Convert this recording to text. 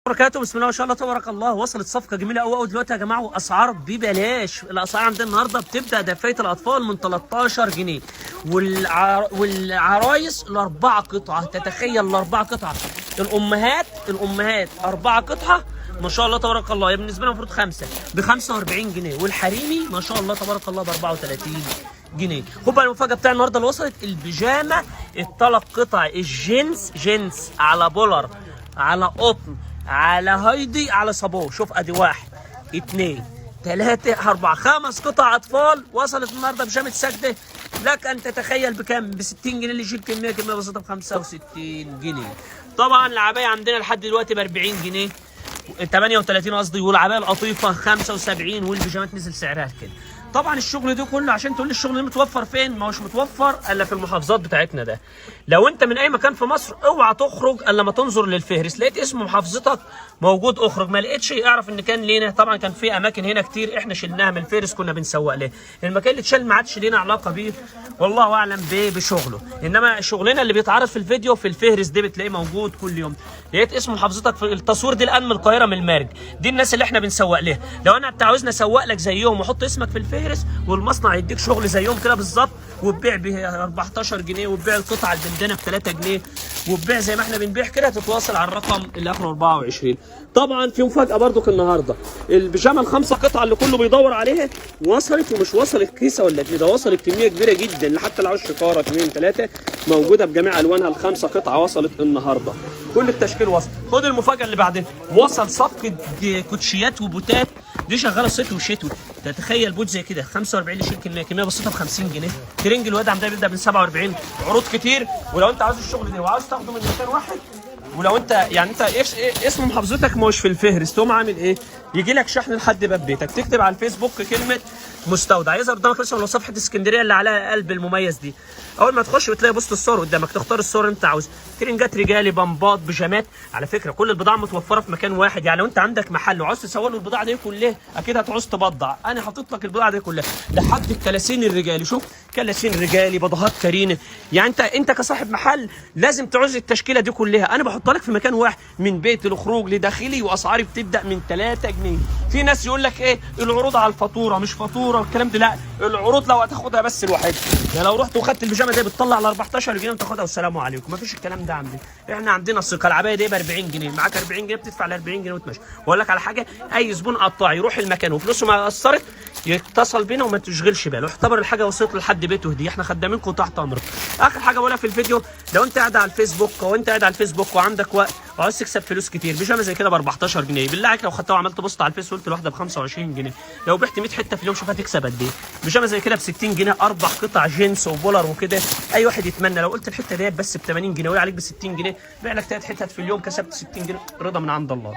بركاته. بسم الله ما شاء الله تبارك الله. وصلت صفقة جميلة قوي قوي دلوقتي يا جماعة، واسعار ببلاش. الاسعار عندنا النهارده بتبدا دفايه الاطفال من 13 جنيه والعرايس الاربعة قطعه. تتخيل الاربعة قطعه؟ الامهات اربعة قطعه ما شاء الله تبارك الله، هي بالنسبة لنا المفروض خمسة ب 45 جنيه، والحريمي ما شاء الله تبارك الله ب 34 جنيه. خد بقى المفاجاة بتاع النهارده اللي وصلت، البيجامه الثلاث قطع الجنس، جنس على بولر على قطن على هايدي على صابون. شوف ادي واحد اتنين تلاتة أربعة خمس قطع أطفال وصلت النهارده بيجامة سجدة. لك أن تتخيل بكام؟ ب 60 جنيه. اللي يشيل كمية بسيطة ب 65 جنيه. طبعا العباية عندنا لحد دلوقتي ب 40 جنيه، 38 قصدي، والعباية القطيفة 75، والبيجامات نزل سعرها كده. طبعا الشغل ده كله عشان تقول لي الشغل ده متوفر فين؟ ما هوش متوفر الا في المحافظات بتاعتنا. ده لو انت من اي مكان في مصر اوعى تخرج الا ما تنظر للفهرس، لقيت اسم محافظتك موجود اخرج، ما لقيتش اعرف ان كان لينا. طبعا كان في اماكن هنا كتير احنا شلناها من الفهرس كنا بنسوق ليه. المكان اللي اتشال ما عادش لينا علاقة بيه، والله اعلم بشغله. انما شغلنا اللي بيتعرض في الفيديو في الفهرس دي بتلاقيه موجود كل يوم. لقيت اسم محافظتك في التصوير دي الان من القاهرة من المرج، دي الناس اللي احنا بنسوق لها. لو انا انت عاوزني اسوق لك زيهم وحط اسمك في الفهرس والمصنع يديك شغل زيهم كده بالظبط، وتبيع ب 14 جنيه، وتبيع القطعة البندانه ب 3 جنيه، وتبيع زي ما احنا بنبيع كده. تتواصل على الرقم اللي اخره 24. طبعا في مفاجاة برضك النهارده، البيجامه الخمسة قطعه اللي كله بيدور عليها وصلت، ومش وصلت كيسه ولا اتنين، ده وصلت كمية كبيرة جدا، حتى لو عاوز شكاره 2 3 موجودة بجميع الوانها. الخمسة قطعه وصلت النهارده، كل التشكيل وصل. خد المفاجاة اللي بعدين، وصل صفقة كوتشيات وبوتات، دي شغالة صيفي وشتوي. تتخيل بوت زي كده 45 لشيل كمية بسيطة ب 50 جنيه. ترنج الواد عندنا بيبدا من 47، عروض كتير. ولو انت عاوز الشغل ده وعاوز تاخده من مكان واحد، ولو انت يعني انت اسم محافظتك مش في الفهرس، تقوم عامل ايه؟ يجي لك شحن لحد باب بيتك. تكتب على الفيسبوك كلمة مستودع، يظهر قدامك مثلا لو صفحة اسكندرية اللي عليها قلب المميز دي، اول ما تخش بتلاقي post الصور قدامك، تختار الصور اللي انت عاوزها. ترنجات رجالي، بمبات، بيجامات. على فكرة كل البضاعة متوفرة في مكان واحد، يعني لو انت عندك محل وعاوز تسوق له البضاعة دي كلها اكيد هتعوز تبضع. انا حاطط لك البضاعة دي كلها لحد الكلاسين الرجالي. شوف كلاسين رجالي، بضاعات كرينه. يعني انت كصاحب محل لازم تعوز التشكيلة دي كلها، انا بحطها لك في مكان واحد، من بيت لخروج لداخلي، واسعاري بتبدا من 3 جنيه. في ناس يقول لك ايه العروض على الفاتورة، مش فاتورة والكلام ده، لا العروض لو هتاخدها بس لوحدها. يعني لو رحت وخدت البيجامه دي بتطلع على 14 جنيه وتاخدها والسلام عليكم. مفيش الكلام ده عندنا، احنا عندنا الثقة. العباية دي ب 40 جنيه، معاك 40 جنيه بتدفع ال 40 جنيه وتمشي. واقول لك على حاجة، اي زبون قطاع يروح المكان وفلوسه ما قصرت يتصل بينا وما تشغلش باله، اعتبر الحاجة وصلت لحد بيته هديه، احنا خدامينكم تحت امركم. اخر حاجة بقولها في الفيديو، لو انت قاعد على الفيسبوك وانت قاعد على الفيسبوك وعندك وقت وعاوز تكسب فلوس كتير، بيجامه زي كده ب 14 جنيه، بالله عليك لو خدتها وعملت post على الفيس وقلت الواحدة ب 25 جنيه، لو بعت 100 حتة في اليوم شوف هتكسب قد ايه. بيجامه زي كده ب 60 جنيه، اربع قطع جينز وبولر وكده، اي واحد يتمنى. لو قلت الحتة ديت بس ب 80 جنيه وهي عليك ب 60 جنيه، بيع لك ثلاث حتت في اليوم كسبت 60 جنيه، رضا من عند الله.